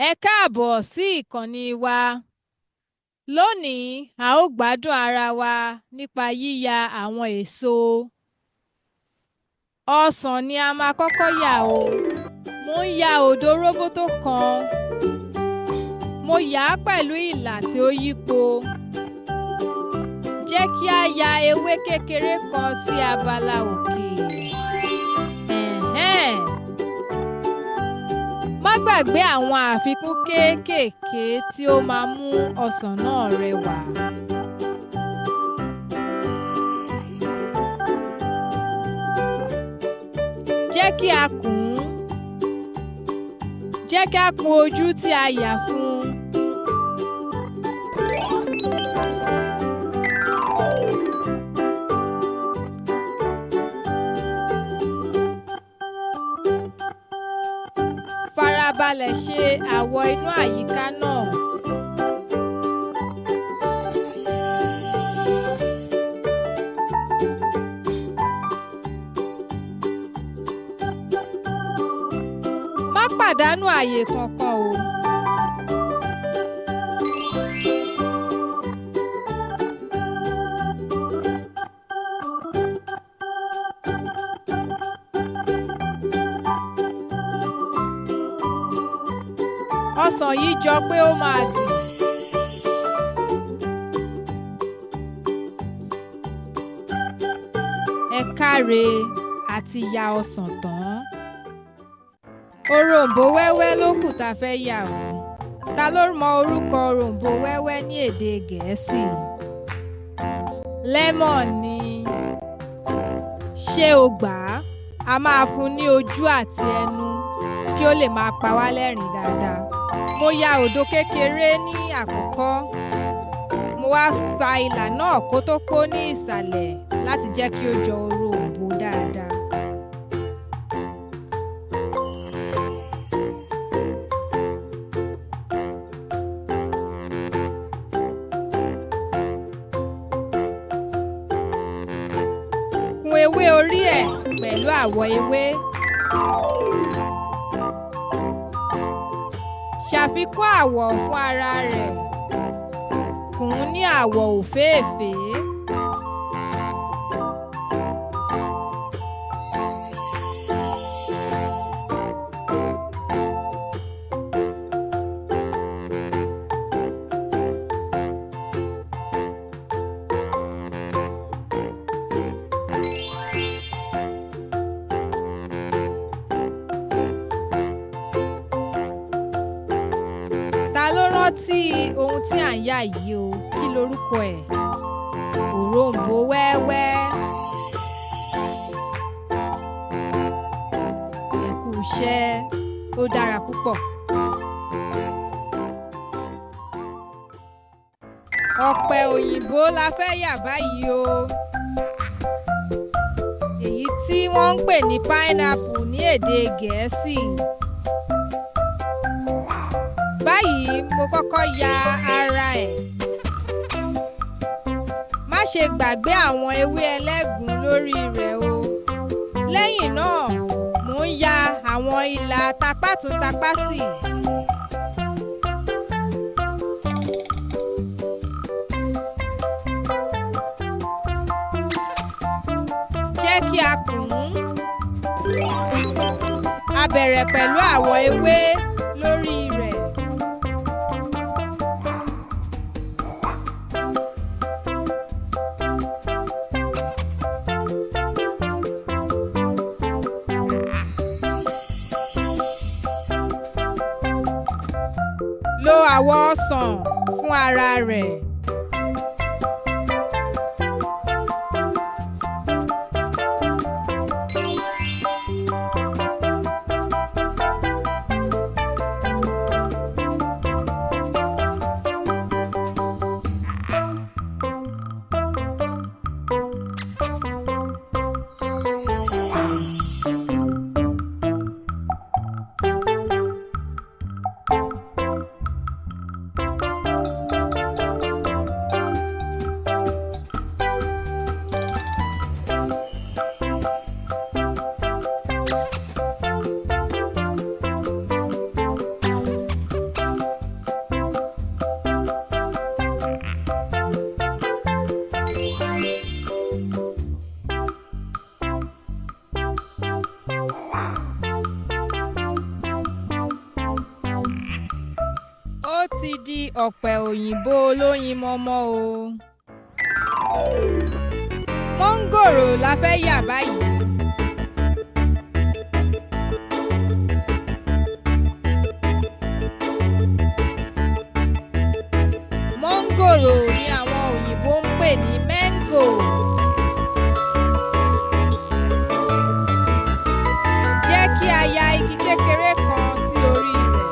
Ẹ káàbọ̀ sí ìkànnì wa. Lónìí, a ó gbádùn ara wa nípa yíya àwọn èso. Ọsàn ni a máa kọ́kọ́ yà o. Mo ń ya òdo róbótó kan. Mo yà á pẹ̀lú ìlà tí ó yípo. Jẹ́ kí á ya ewé kékeré kan sí abala òkè. Ẹ̀hẹ́n! Má gbàgbé àwọn àfikún kéékèèké tí ó máa mú ọsàn náà rẹwà. Jẹ́ kí a kùn ún. Jẹ́ kí á kun ojú tí a yà fún un. Farabalẹ̀ ṣe àwọ̀ inú àyíká náà. Má pàdánù àyè kankan o. Ọsàn yìí jọ pé ó máa dùn. Ẹ káre, a ti ya ọsàn tán. Òroǹbó wẹ́wẹ́ ló kù tá a fẹ́ yà o. Ta ló mọ orúkọ òroǹbó wẹ́wẹ́ ní èdè Gẹ̀ẹ́sì? Lemon ni. Ṣé o gbà á? A máa fún un ní ojú àti ẹnu kí ó lè máa pa wá lẹ́rìn-ín dáadáa. Mo ya òdo kékeré ní àkọ́kọ́. Mo wá fa ìlà náà kótópó ní ìsàlẹ̀ láti jẹ́ kí ó jọ òroǹbó dáadáa. Kun ewé orí ẹ̀ pẹ̀lú àwọ̀ ewé. Ṣàfikún àwọ̀ fún ara rẹ̀. Kùn ún ní àwọ̀ òféèfé. Ta ló rántí ohun tí à ń yà yìí o? Kí lorúkọ ẹ̀? Òroǹbó wẹ́wẹ́. Ẹ kú iṣẹ́, ó dára púpọ̀. Ọ̀pẹ òyìnbó la fẹ́ yà báyìí o. Èyí tí wọ́n ń pè ní pineapple ní èdè Gẹ̀ẹ́sì. Báyìí, mo kọ́kọ́ ya ara ẹ̀. Má ṣe gbàgbé àwọn ewé ẹlẹ́gùn lórí rẹ̀ o. Lẹ́yìn náà, mò ń ya àwọn ìlà tapátùn-tapásì. Jẹ́ kí a kùn ún. A bẹ̀rẹ̀ pẹ̀lú àwọ̀ ewé lórí rẹ̀. Lo àwọ̀ ọsàn fún ara rẹ̀. ọ̀pẹ̀ òyìnbó olóyin mọ́mọ́ o. Mọ́ngòrò la fẹ́ yà báyìí. Mọ́ngòrò ni àwọn òyìnbó ń pè ní mango. Jẹ́ kí a ya igi kékeré kan sí orí rẹ̀.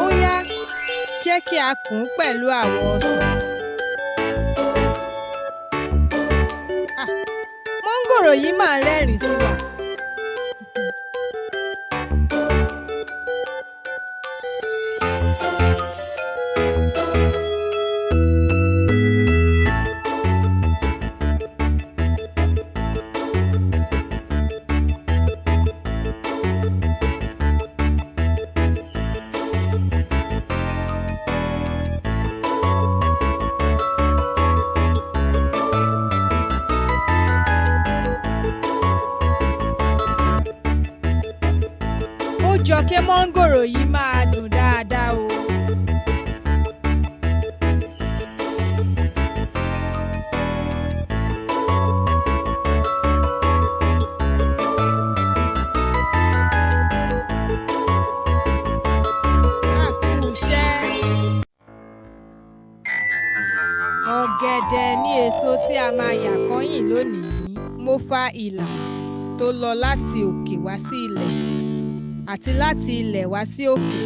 Ó yá, jẹ́ kí a kùn ún pẹ̀lú àwọ̀ ọsàn. Ah, mọ́ngòrò yìí máa ń rẹ́rìn-ín sí wa. Ó jọ kí mọ́ngòrò yìí máa dùn dáadáa o. A kú iṣẹ́. Ọ̀gẹ̀dẹ̀ ni èso tí a máa yà kányìn lónìí. Mo fa ìlà tó lọ láti òkè wá sí ilẹ̀ àti láti ilẹ̀ wá sí òkè.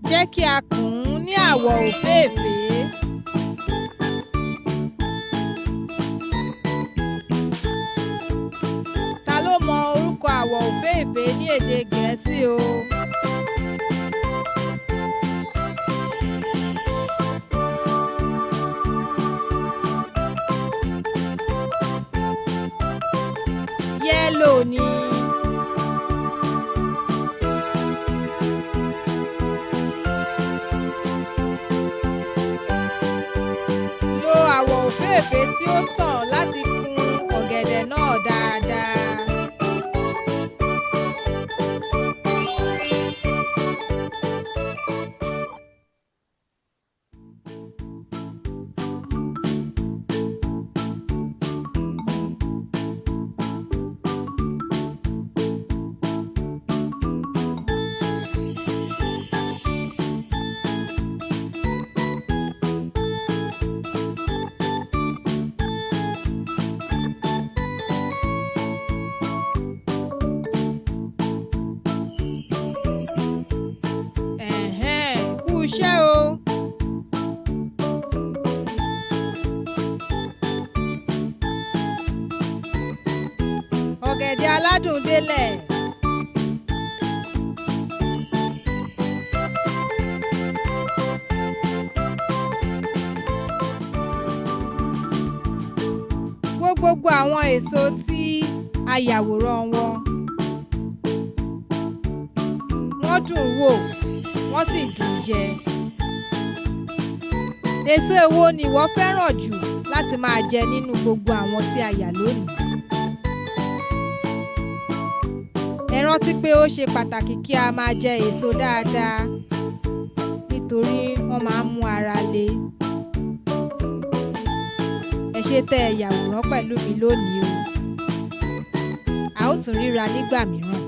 Jẹ́ kí a kùn ún ní àwọ̀ òféèfé. Ta ló mọ orúkọ àwọ̀ òféèfé ní èdè Gẹ̀ẹ́sì o? Yẹ́lò ni. Lo àwọ̀ òféèfé tí ó tàn láti kun ọ̀gẹ̀dẹ̀ náà dáadáa. Ẹ̀hẹ́n, kú iṣẹ́ o. Ọ̀gẹ̀dẹ̀ aládùn délẹ̀. Gbogbo àwọn èso tí a yàwòrán wọn, wọ́n dùn wò, wọ́n sì dùn jẹ. Èso èwo ni ìwọ fẹ́ràn jù láti máa jẹ nínú gbogbo àwọn tí a yà lónìí? Ẹ rántí pé ó ṣe pàtàkì kí a máa jẹ èso dáadáa nítorí wọ́n máa ń mú ara le. Ẹ ṣé tẹ́ ẹ yàwòrán pẹ̀lú mi lónìí o. A ó tún ríra nígbà mìíràn.